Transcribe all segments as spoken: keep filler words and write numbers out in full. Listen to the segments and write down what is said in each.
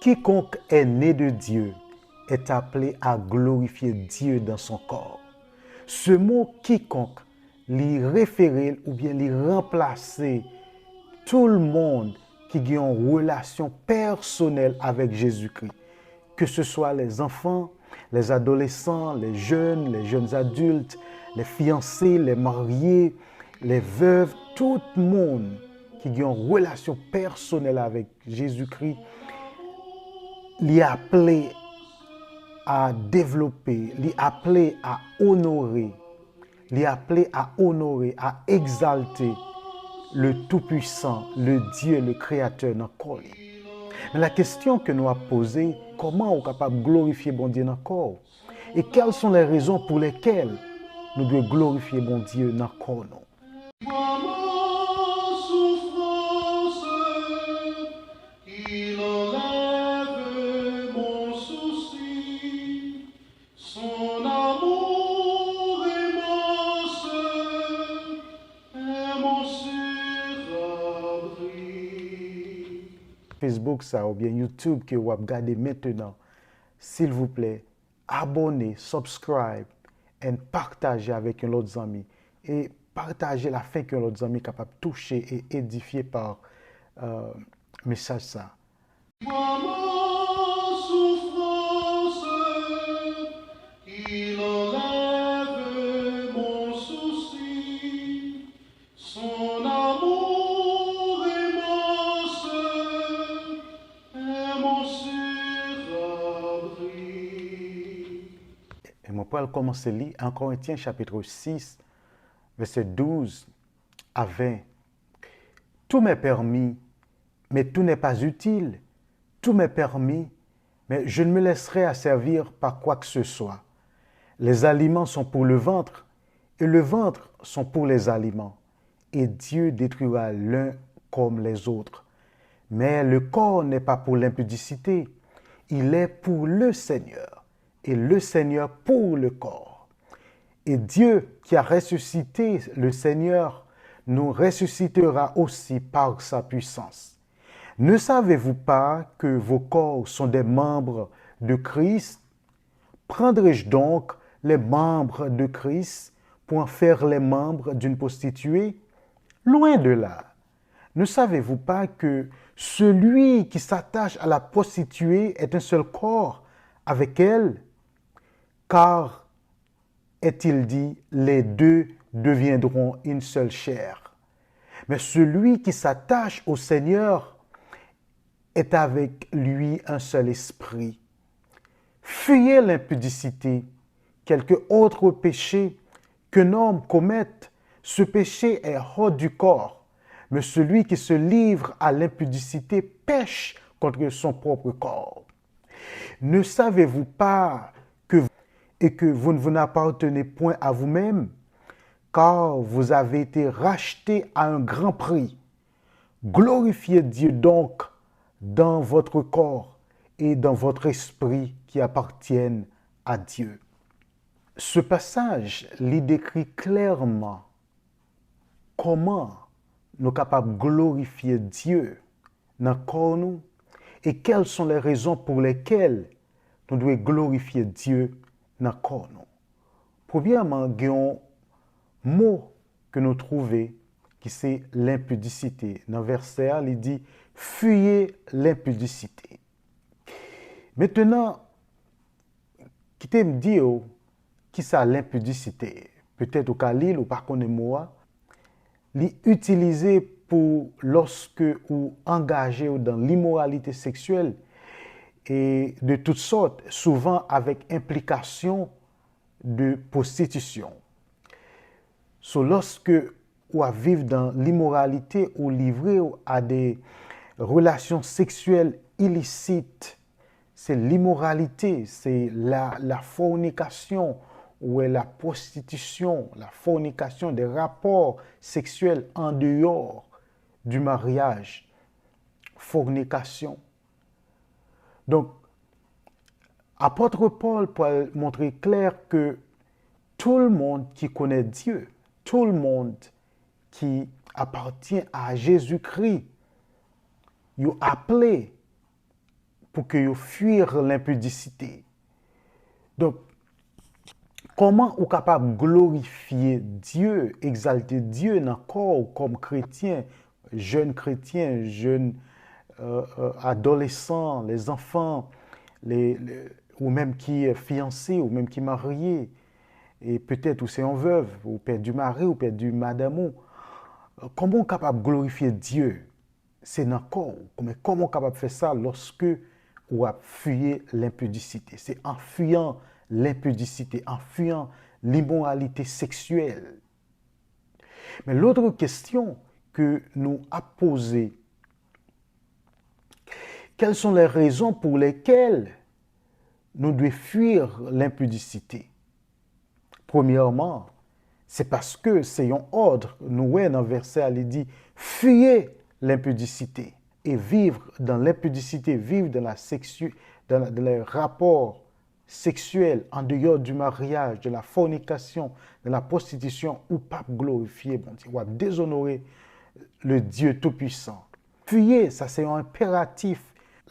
Quiconque est né de Dieu est appelé à glorifier Dieu dans son corps. Ce mot quiconque, li refere l oubyen li ranplase tout moun ki gen yon relasyon pèsonèl avèk Jezikri. Que ce soit les enfants, les adolescents, les jeunes, les jeunes adultes, les fiancés, les mariés, les veuves, tout moun ki gen yon relasyon pèsonèl avèk Jezikri, li aple a devlope, li aple a onore, li aple a onore, a egzalte le Tout-Puissant, le Dieu, le Créateur nan kò li. Men la kesyon ke nou ap poze, kòman ou kapab glorifye Bondye nan kò w? Et quelles sont les raisons pour lesquelles nou dwe glorifye Bondye nan kò nou? Prends ma souffrance, il enlève mon souci. Son amour immense est mon sûr abri. Facebook sa oubyen YouTube ke w ap gade mentenan, silvouplè, abòne, subscribe, and pataje avèk yon lòt zanmi. E pataje l afenke yon lòt zanmi kapab touche e edifye pa, euh, mesaj sa. Prends ma souffrance, il enlève mon souci. Son amour immense est mon sûr abri. E mwen pral kòmanse li en Korentyen chapit sis, vèsè douz a ven. Tout m'est permis, mais tout n'est pas utile. Tout m'est permis, mais je ne me laisserai asservir par quoi que ce soit. Les aliments sont pour le ventre, et le ventre sont pour les aliments. Et Dieu détruira l'un comme les autres. Mais le corps n'est pas pour l'impudicité, il est pour le Seigneur, et le Seigneur pour le corps. Et Dieu, qui a ressuscité le Seigneur, nous ressuscitera aussi par sa puissance. Ne savez-vous pas que vos corps sont des membres de Christ? Prendrai-je donc les membres de Christ pour en faire les membres d'une prostituée? Loin de là. Ne savez-vous pas que celui qui s'attache à la prostituée est un seul corps avec elle? Car, est-il dit, les deux deviendront une seule chair. Mais celui qui s'attache au Seigneur est avec lui un seul esprit. Fuyez l'impudicité. Quelque autre péché qu'un homme commette, ce péché est hors du corps. Mais celui qui se livre à l'impudicité pèche contre son propre corps. Ne savez-vous pas que, et que vous ne vous appartenez point à vous-même, car vous avez été racheté à un grand prix? Glorifiez Dieu donc dans votre corps et dans votre esprit qui appartiennent à Dieu. Ce passage, li décrit clairement comment nous capables glorifier Dieu nan kò nou, et quelles sont les raisons pour lesquelles nous devons glorifier Dieu nan kò nou. Premyèman, gen yon mo ke nou twouve ki se lenpidisite. Nan vèsè a, li di, fuyez l'impudicité. Mentenan, kite m di w kisa lenpidisite ye. Petèt ou ka li l, ou pa konnen mo a. Li itilize pou lòske ou angaje w dan limoralite seksyèl e de tout sòt, souvan avèk enplikasyon de pwostitisyon. So, lòske ou ap viv dan limoralite, ou livre w a de relasyon seksyèl ilisit, se limoralite, se la, la fornication, ou wè la prostitution, la fornication, des rapports sexuels en dehors du mariage, fornication. Donk, apòt Pòl pral montre klè ke tout le monde qui connaît Dieu, tout le monde qui appartient à Jésus-Christ, yo aple pour que yo fuir l'impudicité. Donk, kòman ou kapab glorifye Dye, egzalte Dye nan kò w kòm kretyen, jèn kretyen, jèn, euh, euh, adolesan, lèzanfan, lè, lè, ou menm ki fiyanse, ou menm ki marye, e petèt ou se yon vèv, ou pèdi mari, ou pèdi madanm ou. Kòman w kapab glorifye Dye? Se nan kò w. Men kòman w kapab fè sa lòske w ap fiye lenpidisite? Se an fiyan lenpidisite, an fiyan limoralite seksyèl. Men lòt kesyon ke nou ap poze, quelles sont les raisons pour lesquelles nous devons fuir l'impudicité? Premyèman, se paske se yon òd, nou wè nan vèsè a, li di, fuyez l'impudicité et vivre dans l'impudicité, vivre dans la sexu-, dans la, dans les rapports sexuels en dehors du mariage, de la fornication, de la prostitution, ou p ap glorifye Bondye, w ap dezonore le Dieu Tout-Puissant. Fuyez, sa se yon enperatif.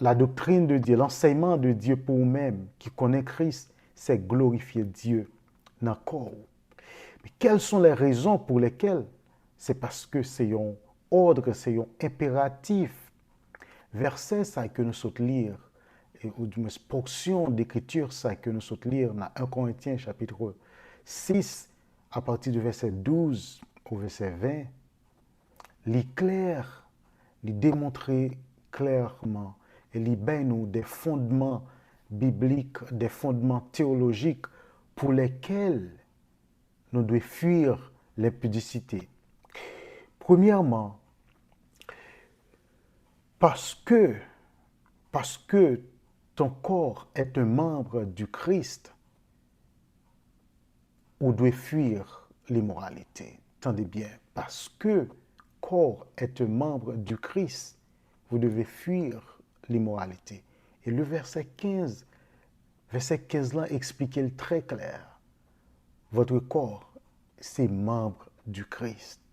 La doctrine de Dieu, l'enseignement de Dieu pour ou menm ki konnen Kris, se glorifye Dye nan kò w. Men quelles sont les raisons pour lesquelles? Se paske se yon òd, se yon enperatif. Vèsè sa ke nou sot li, e, ou dimwens pòsyon dekriti sa ke nou sot li nan un Corinthiens chapitre six, à partir de verset douze au verset vingt, li klè, li demontre klèman, e li bay nou de fondman biblik, de fondman teyolojik pour lesquels nous devons fuir l'impudicité. Premyèman, paske, paske ton corps est un membre du Christ, ou dwe fuir limoralite. Tande byen, paske corps est un membre du Christ, vous devez fuir l'immoralité. Et le verset quinze, verset quinze lan eksplike l trè klè. Votre corps, c'est membre du Christ.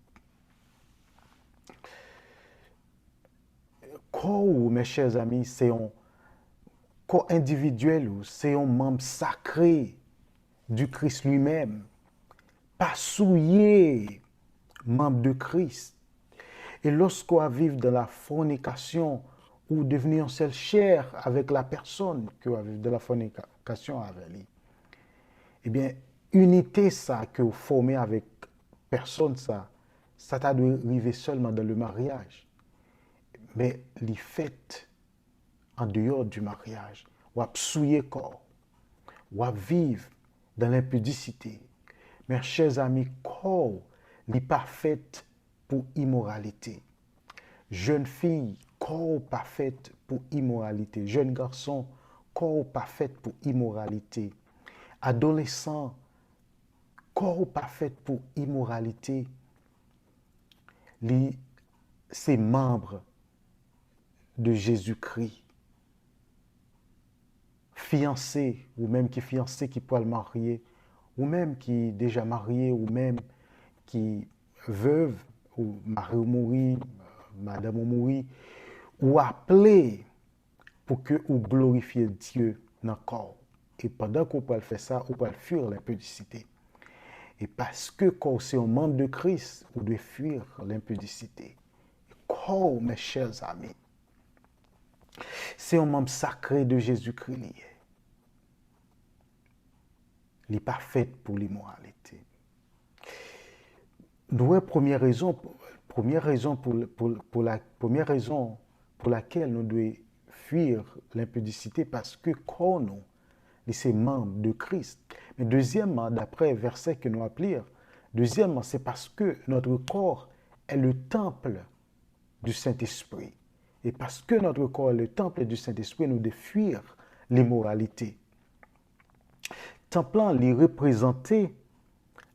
Kò ou, mes chers amis, se yon kò endividyèl ou, se yon manm sakre du Christ lui-même. Pa souye manm de Christ. E lòske w ap viv dans la fornication, ou devni yon sèl chè avèk la pèsòn ke w ap viv dans la fornication avè li. Ebyen, inite sa ke w fòme avèk pèsòn sa, sa ta dwe rive sèlman dans le mariage. Men li fèt an deyò du mariage. W ap souye kò w. W ap viv dans l'impudicité. Mes chers amis, kò w, li pa fèt pou imoralite. Jèn fi, kò w pa fèt pou imoralite. Jèn gason, kò w pa fèt pou imoralite. Adolesan, kò w pa fèt pou imoralite. Li se manm de Jezikri. Fiyanse, ou menm ki fiyanse, ki pral marye, ou menm ki deja marye, ou menm ki vèv, ou mari w mouri, madanm ou mouri, ou aple pou ke ou glorifye Dye nan kò w. E pandan ke w pral fè sa, ou pral fuir l'impudicité. E paske kò w se yon manm de Kris, ou dwe fuir l'impudicité. Kò w, mes chers amis, se yon manm sakre de Jezikri li ye. Li pa fèt pou limoralite. Nou wè premyè rezon, premyè rezon pou, pou, pou la, premyè rezon pou lakèl nou dwe fuir l'impudicité, paske kò nou, li se manm de Kris. Men dezyèmman, daprè vèsè ke nou ap li, dezyèmman, se paske notre corps est le temple du Saint-Esprit. Et parce que notre corps est le temple du Saint-Esprit, nou dwe fuir limoralite. Tanp lan, li reprezante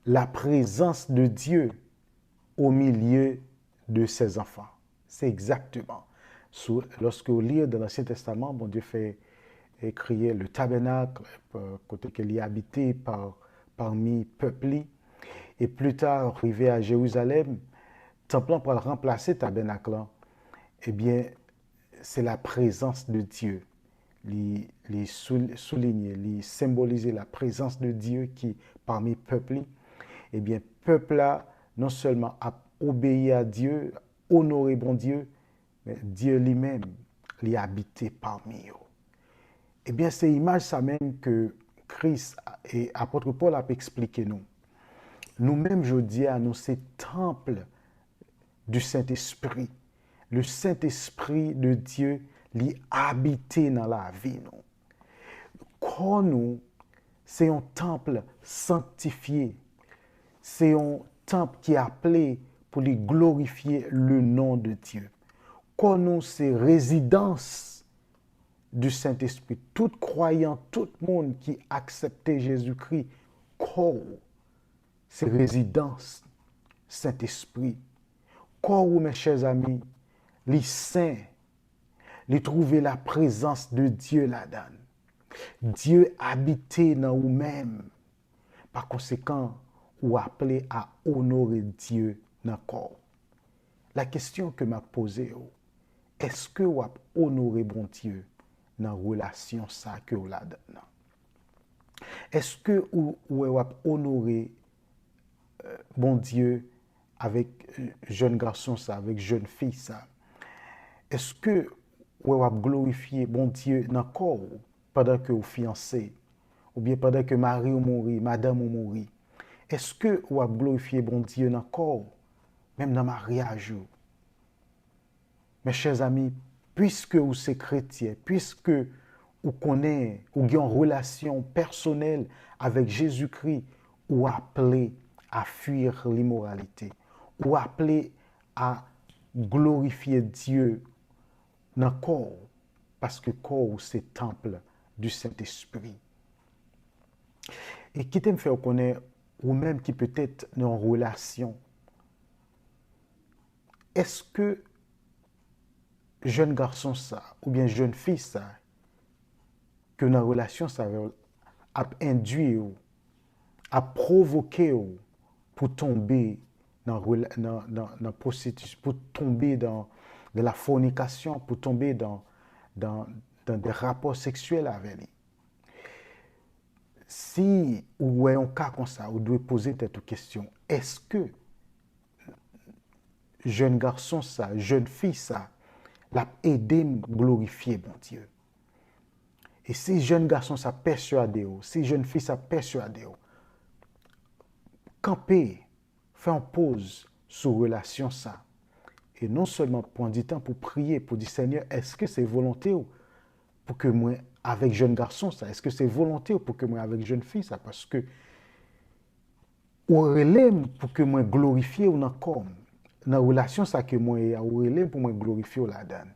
la prezans de Dye au milieu de ses enfants. Se egzakteman. Sou, lòske w li dan Ansyen Testaman, Bondye fè, e, kreye le tabernacle, e, kote ke li abite par, parmi pèp li. E pli ta, rive a Jerizalèm, tanp lan pral ranplase tabènak lan. Ebyen, se la prezans de Dye. li, li sou-, soulinye, li senbolize la prezans de Dye ki pami pèp li, ebyen, pèp la non sèlman ap obeyi a Dye, onore Bondye, men Dye li menm, li abite pami yo. Ebyen, se imaj sa menm ke Kris e apot Pòl ap eksplike nou. Nou menm, jodi a, nou se tanp du Saint-Esprit. Le Saint-Esprit de Dieu, li abite nan lavi nou. Kò nou, se yon tanp sanktifye. Se yon tanp ki aple pou li glorifye le non de Dye. Kò nou, se rezidans du Saint-Esprit. Tout kwayan, tout moun ki aksepte Jezikri, kò w, se rezidans Sentespri. Kò ou, mes chers amis, li sen. Li twouve la prezans de Dye ladan l. Dye abite nan ou menm. Pa konsekan, ou aple a onore Dye nan kò w. La kesyon ke m ap poze w, èske w ap onore Bondye nan relasyon sa ke w ladan nan? Èske ou, ou wè w ap onore, euh, Bondye avèk, euh, jèn gason sa, avèk jèn fi sa? Èske ou wè w ap glorifye Bondye nan kò w pandan ke w fiyanse? Oubyen pandan ke mari w mouri, madanm ou mouri? Èske w ap glorifye Bondye nan kò w, menm nan maryaj ou? Mes chers amis, piske ou se kretyen, piske ou konnen, ou gen yon relasyon pèsonèl avèk Jezikri, ou aple a fwi limoralite. Ou aple a glorifye Dye nan kò w, paske kò w se tanp du Saint-Esprit. E kite m fè w konnen, ou menm ki petèt nan yon relasyon, èske jèn gason sa, oubyen jèn fi sa, ke w nan relasyon sa avè w, ap endwi w, ap pwovoke w pou tonbe nan rela-, nan, nan, nan pwostiti-, pou tonbe dans, dans la fornication, pou tonbe dans, dans, dans des rapports sexuels avè li? Si ou wè yon ka konsa, ou dwe poze tèt ou kesyon, èske jèn gason sa, jèn fi sa, l ap ede m glorifye Bondye? E si jèn gason sa pèswade w, si jèn fi sa pèswade w, kanpe, fè yon poz sou relasyon sa. E non sèlman pran di tan pou priye, pou di, Senyè, èske se volonte w pou ke mwen avèk jèn gason sa? Èske se volonte w pou ke mwen avèk jèn fi sa? Paske ou rele m pou ke mwen glorifye w nan kò m, nan relasyon sa ke mwen ye a, ou rele m pou mwen glorifye w ladan l.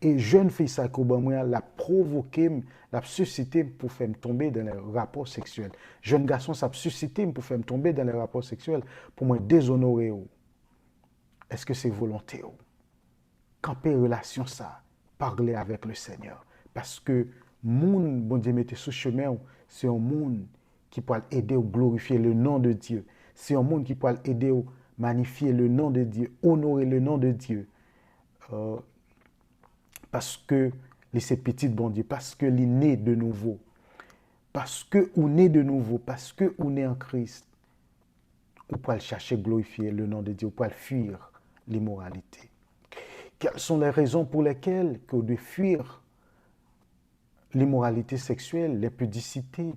E jèn fi sa ke w ban mwen an, l ap pwovoke m, l ap sisite m pou fè m tonbe dans les rapports sexuels. Jèn gason sa ap sisite m pou fè m tonbe dans les rapports sexuels, pou mwen dezonore w. Èske se volonte w? Kanpe relasyon sa, pale avèk le Senyè. Paske moun Bondye mete sou chemen w, se yon moun ki pral ede w glorifye le non de Dye. Se yon moun ki pral ede w manifye le non de Dye, onore le non de Dye. Euh, paske li se pitit Bondye, paske li ne de nouvo. Paske ou ne de nouvo, paske ou ne an Kris, ou pral chache glorifye le non de Dye, ou pral fwi limoralite. Quelles sont les raisons pour lesquelles que ou dwe fwi limoralite seksyèl, lenpidisite?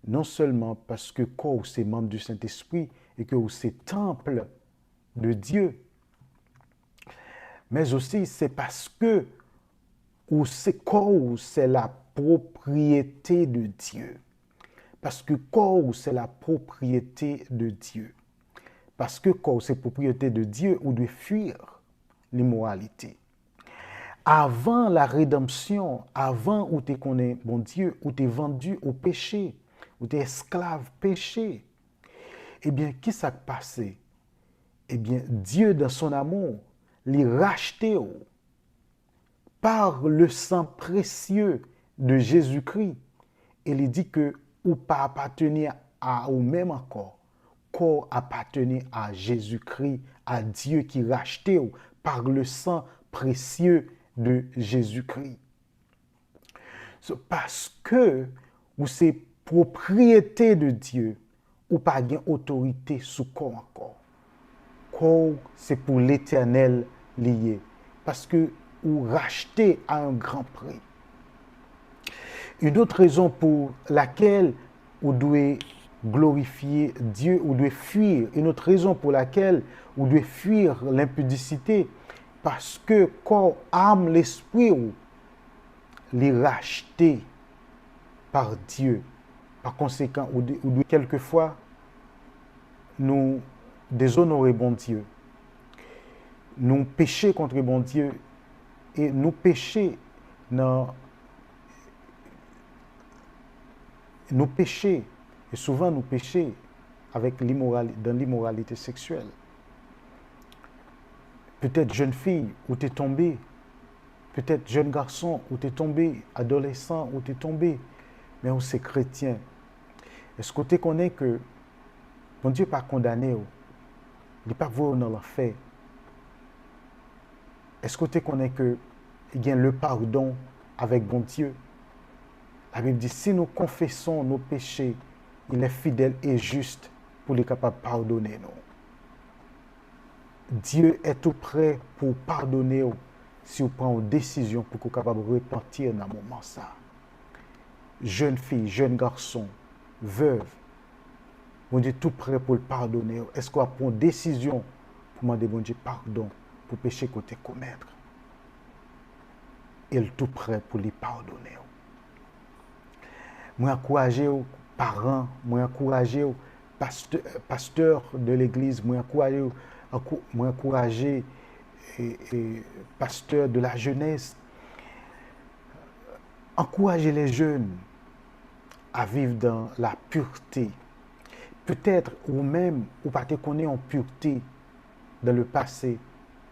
Non sèlman paske kò w se manm du Saint-Esprit e ke ou se tanp de Dye, men osi se paske ou se, kò w se la pwopriyete de Dye. Paske kò w se la pwopriyete de Dye. Paske kò w se pwopriyete de Dye, ou dwe fwi limoralite. Avan la redanmsyon, avan ou te konnen Bondye, ou te vandi o peche, ou te esklav peche. Ebyen, ki sa k pase? Ebyen, Dieu, dans son amour, li rachte w par le sang précieux de Jésus-Christ. E li di ke ou pa apateni a ou menm ankò. Kò w apateni a Jezikri, a Dye ki rachte w par le sang précieux de Jésus-Christ. So, paske ou se pwopriyete de Dye, ou pa gen otorite sou kò w ankò. Kò w se pou Letènèl li ye, paske ou rachte a yon gran pri. Une autre raison pour laquelle ou dwe glorifye Dye, ou dwe fwi. Une autre raison pour laquelle ou dwe fwi lenpidisite, paske kò, am, lespri w, li rachte pa Dye. Pa konsekan, ou dwe, ou dwe kèlkefwa nou dezonore Bondye. Nou peche kont Bondye e nou peche nan nou peche, e souvan nou peche avèk limorali, dan limoralite seksyèl. Petèt jèn fi ou te tonbe, petèt jèn gason ou te tonbe, adolesan ou te tonbe, men ou se kretyen. Èske w te konnen ke Bondye pa kondane w? Li pa voye w nan lanfè. Èske w te konnen ke gen le pardon avèk Bondye? Labib di, si nou konfesons nos péchés, il est fidèle et juste pou li kapab padone nou. Dye est tout prêt pou padone w si w pran yon desizyon pou ke w kapab repanti nan moman sa. Jèn fi, jèn gason, vèv, Bondye tou prè pou l padone w. Èske w ap pran yon desizyon pou mande Bondye padon pou peche ke w te komèt? E l tou prè pou li padone w. Mwen ankouraje w, paran, mwen ankouraje w, pastè, pastè de legliz, mwen ankouraje w, ankou-, mwen ankouraje, e, e, pastè de la jenès, ankouraje les jeunes à vivre dans la pureté. Petèt ou menm, ou pa te konnen yon pureté dans le passé.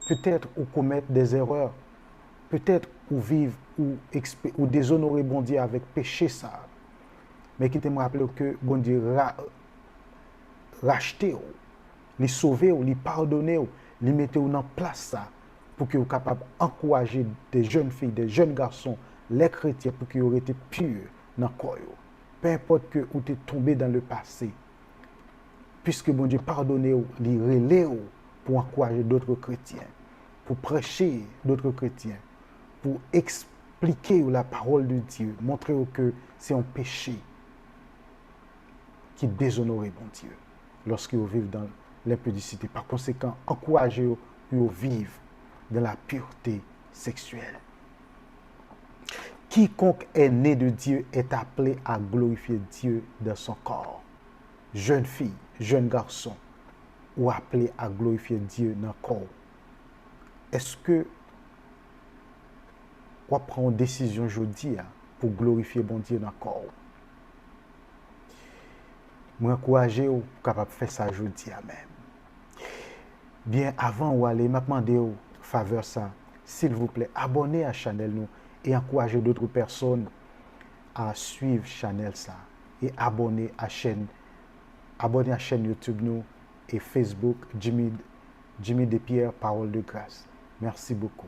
Petèt ou komèt des erreurs. Petèt ou viv, ou ekspe-, ou dezonore Bondye avèk peche sa. Men kite m raple w ke Bondye ra-, rachte w, li sove w, li padone w, li mete w nan plas sa pou ke w kapab ankouraje de jèn fi, de jèn gason, lè kretyen, pou ke yo rete pi nan kò yo. Peu importe ke ou te tonbe dans le passé, piske Bondye padone w, li rele w pou ankouraje dòt kretyen, pou preche dòt kretyen, pou eksplike yo la parole de Dieu, montre yo ke se yon peche ki dezonore Bondye lòske yo viv dans l'impudicité. Pa konsekan, ankouraje yo pou yo viv dans la pureté sexuelle. Quiconque est né de Dieu est appelé à glorifier Dieu dans son corps. Jèn fi, jèn gason, ou aple a glorifye Dye nan kò w. Èske w ap pran yon desizyon jodi a pou glorifye Bondye nan kò w? Mwen ankouraje w pou w kapab fè sa jodi a menm. Byen, avan ou ale, m ap mande w favè sa, silvouplè, abòne a chanèl nou e ankouraje dòt pèsòn a swiv chanèl sa e abòne a chèn, abòne a chèn YouTube nou e Facebook Jimmy, Jimmy Despierre, Parole de Grâce. Merci beaucoup.